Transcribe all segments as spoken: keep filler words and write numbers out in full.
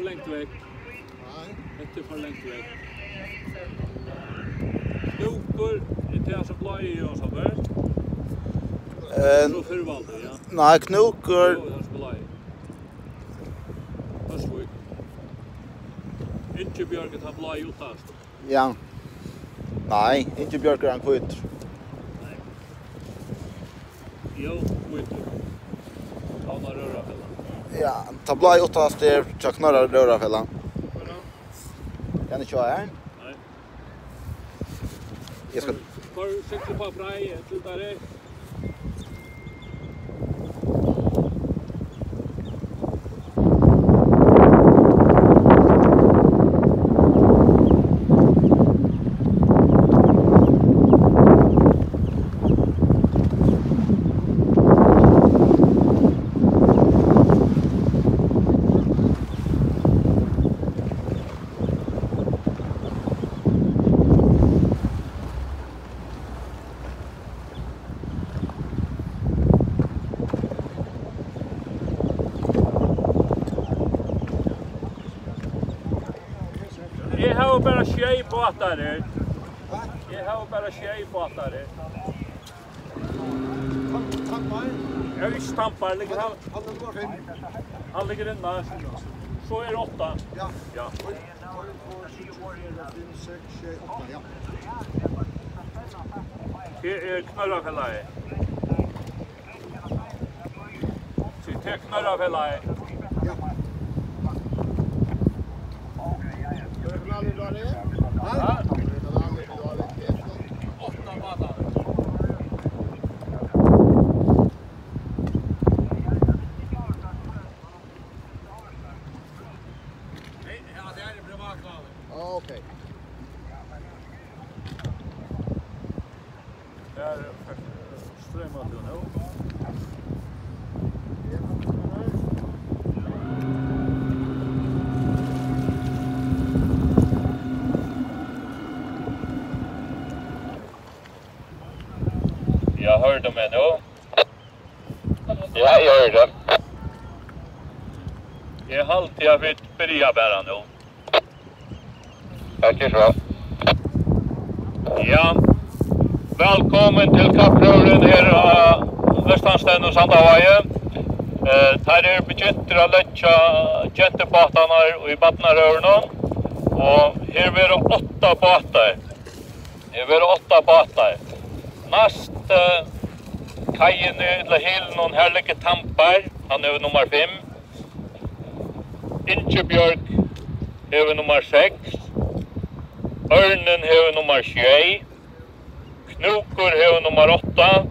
Langt vekk. Nei. Hetta er for langt vekk. Knúkur, er tað sum blái, Jósef? Eh, so Firvaldur, ja. Nei, Knúkur. Jú, tað er blái. Høsvík. Ingibjørg, er tað blái uttast? Ja. Nei, Ingibjørg er ein hvítur. Nei. Jú, hvítur. Knørri Róðrarfelag. Ja, tað blái uttast er hjá Knørri Róðrarfelag. Hvar er hann? Er hann ikki her? Nei. Eg skal... Koyr, koyr sigl upp á Frei, til der er. Eg havi bara sjey bátar her. Eg havi bara sjey bátar her. Tampar? Ja, ikki Tampar, liggur hann. Hann liggur innan. So er átta. Ja. Ja. Her er Knørrafelagið. Sig, tað er Knørrafelagið. Ja. Ha? Nei, ja, tað er privat. Okay. Her, eh, streymar tú nú. Ja, hoyrir tú meg nú? Ja, eg hoyri teg. Eg haldi, at vit byrja bara nú. Takk, ger so væl. Ja, vælkomin til Kappróðurin her á Vestanstevnu Sandavági. Eh, teir eru begyntir at leggja gentubátarnar í barnaróðrinum, og her verða átta bátar. Her verða átta bátar. Næst, eh, kaiini, ella hylinum, her liggur Tambar, hann hevur nummar fimm. Ingibjørg hevur nummar seks. Ørnin hevur nummar sjey. Knúkur hevur nummar átta.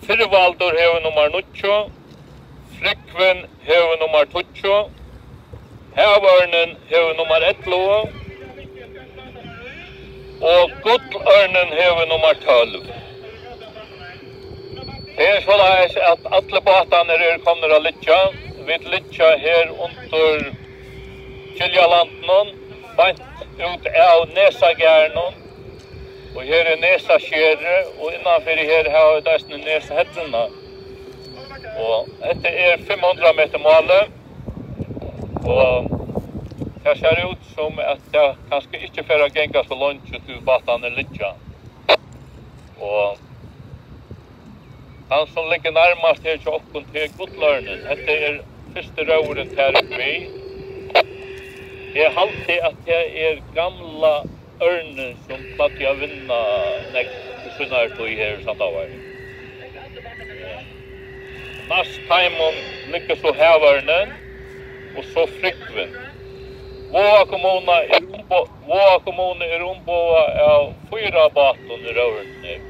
Firvaldur hevur nummar níggju. Frúgvin hevur nummar tíggju, Havørnin hevur nummar ellivu og Gullørnin hevur nummar tólv. Tað er soleiðis, at allir bátarnir eru komnir at liggja. Vit liggja her undir Giljalandinum, beint út av Nesagarðinum. Og her er Nesaskerið, og innanfyri her hava vit eisini Nesahelluna. Og hetta er fimm hundrað metur málið, og tað sær út sum, at tað kanska ikki fer at ganga so leingi, tí bátarnir liggja. Og Hann, sum liggur nærmast her hjá okkum, tað er Gullørnin. Hetta er fyrsti róðurin, tað er uppi. Eg haldi, at tað er gamla Ørnin, sum plagdi at vinna nógv í sínari tíð her í Sandavági. Næst teimum liggur so Havørnin og so Frúgvin. Vága kommuna er umbo-, Vága kommuna er umboðað av fýra bátum í róðrinum.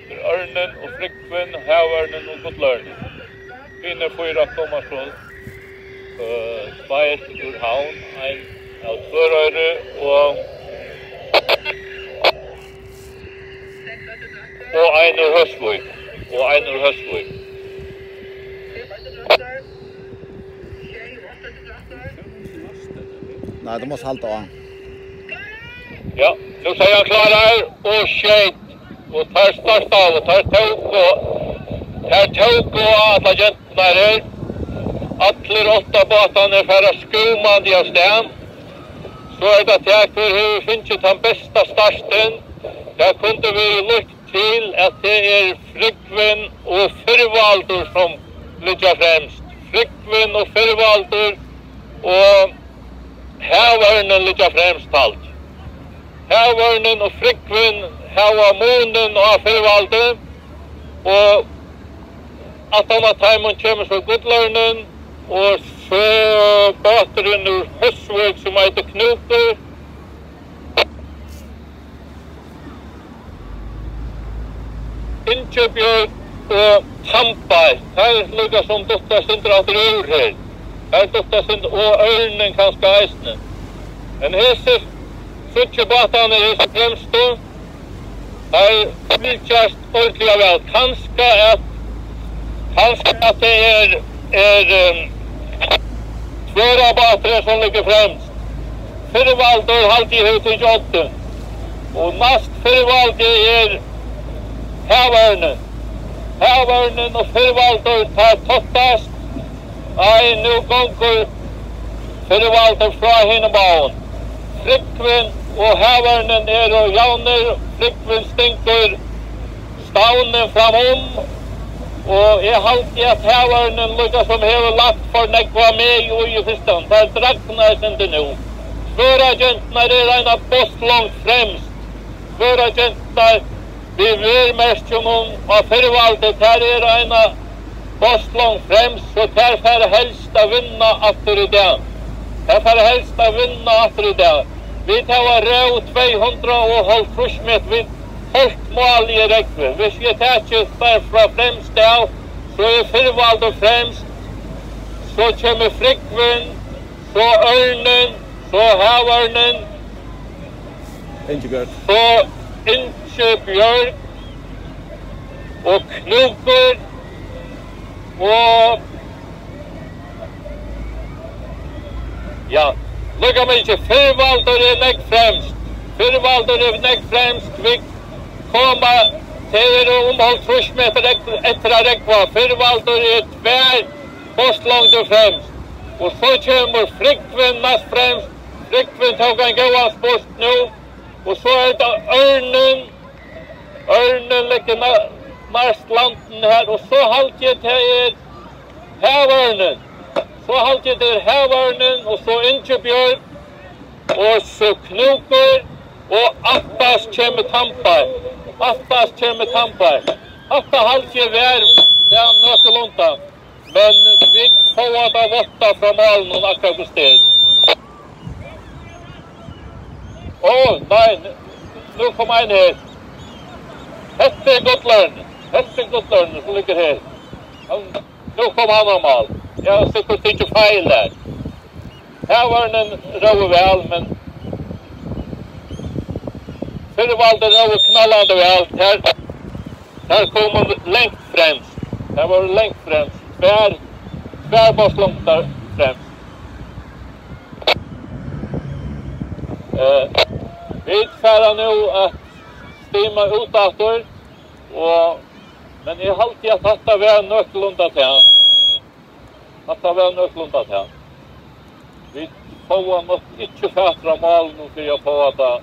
Tað er Ørnin og Frúgvin, Havørnin og Gullørnin. Hinir fýra koma so, eh, tveir úr Havn, ein av Tvøroyri og, og ein úr Hósvík. Og ein úr Hósvík. Nei, tú mást halda á. Ja, nú segði hann klárar og skeyt. Og teir startaðu, og teir tóku, teir tóku allar genturnar her. Allir átta bátarnir fara skúmandi av stað. So er tað tað, hvør hevur fingið tann besta startin. Tað kundi verið líkt til, at tað er Frúgvin og Firvaldur, sum liggja fremst. Frúgvin og Firvaldur og Havørnin liggja fremst, haldi. Havørnin og Frúgvin hava munin á Firvaldi, og aftan á teimum kemur so Gullørnin, og so báturin úr Hósvík, sum eitur Knútur. Ingibjørg og Tambar, teir líka sum duttu eitt sindur aftur úr her. Teir duttu eitt sindur, og Ørnin kanska eisini. Men hesir tríggir bátarnir, hesir fremstu, teir fylgjast ordiliga væl. Kanska at, kanska at tað er, er, um, Tvørabáturin, sum liggur fremst. Firvaldur, haldi eg, hevur tikið oddin. Og næst Firvaldi er Havørnin. Havørnin og Firvaldur, teir tottast. Ei, nú gongur Firvaldur frá hinum báðum. Frúgvin og Havørnin eru javnir. Frúgvin stingur stavnin framum, og eg haldi, at Havørnin líka sum hevur lagt for nógva megi í í fyrstani. Tær dragna eitt sindur nú. Tvøragenturnar eru eina bátslongd fremst. Tvøragenturnar við verðmerkjunum á Firvaldi, tær eru eina bátslongd fremst, so tær fara helst at vinna aftur í dag. Tær fara helst at vinna aftur í dag. Vit hava róð tvey hundrað og hálvtrýss metrar, vit hálvt mál í rógvi. Viss eg taki teir frá fremst av, so er Firvaldur fremst, so kemur Frúgvin, so Ørnin, so Havørnin, Ingibjørg. So Ingibjørg og Knútur og, ja, líka mikið. Firvaldur er nógv fremst. Firvaldur er nógv fremst. Vit koma, tey eru um hálvtrýss metrar eftir, eftir at rógva. Firvaldur er tvær bátslongdir fremst. Og so kemur Frúgvin næst fremst. Frúgvin tók ein góðan spurt nú. Og so er tað Ørnin. Ørnin liggur na-, næst landinum her. Og so haldi eg tað er Havørnin. So haldi eg tað er Havørnin, og so Ingibjørg, og so Knútur, og aftast kemur Tambar. Aftast kemur Tambar. Hatta haldi eg var, ja, nøkulunda. Men vit fáa tað váttað frá málinum akkurát hvussu tað er. Ó, nei, n-, nú kom ein her. Hetta er Gullørn. Hetta er Gullørn, sum liggur her. Hann, nú kom hann á mál. Eg havi sikkurt tikið feil har. Havørnin róði væl, men Firvaldur róði knallandi væl. Tær, tær komu langt fremst. Tær vóru langt fremst. Tvær, tvær bátslongdir fremst. Eh, vit fara nú at stima út aftur, og, men eg haldi, at hatta var nøkulunda tað. Hatta var nøkulunda tað. Vit fáa nokk ikki fatur á málinum fyri at fáa tað